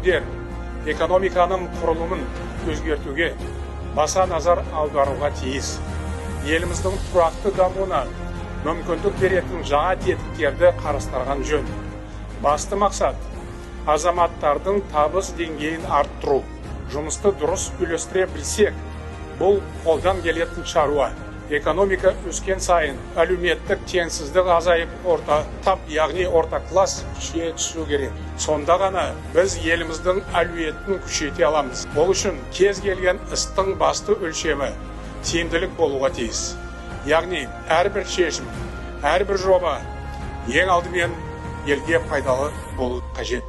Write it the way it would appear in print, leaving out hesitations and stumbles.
шешімдер экономиканың құрылымын өзгертуге баса назар аударуға тиіс. Еліміздің тұрақты дамуына мүмкіндік беретін жаңа тетіктерді қарастырған жөн. Басты мақсат – азаматтардың табыс деңгейін арттыру. Жұмысты дұрыс үйлестіре білсек, бұл қолдан келетін шаруа. Экономика өскен сайын әлеуметтік теңсіздік азайып, орта тап, яғни орта класс күшейе түсу керек. Сонда ғана біз еліміздің әлеуетін күшейте аламыз. Ол үшін кез келген істің басты өлшемі тиімділік болуға тиіс. Яғни әрбір шешім, әрбір жоба ең алдымен елге пайдалы болу қажет.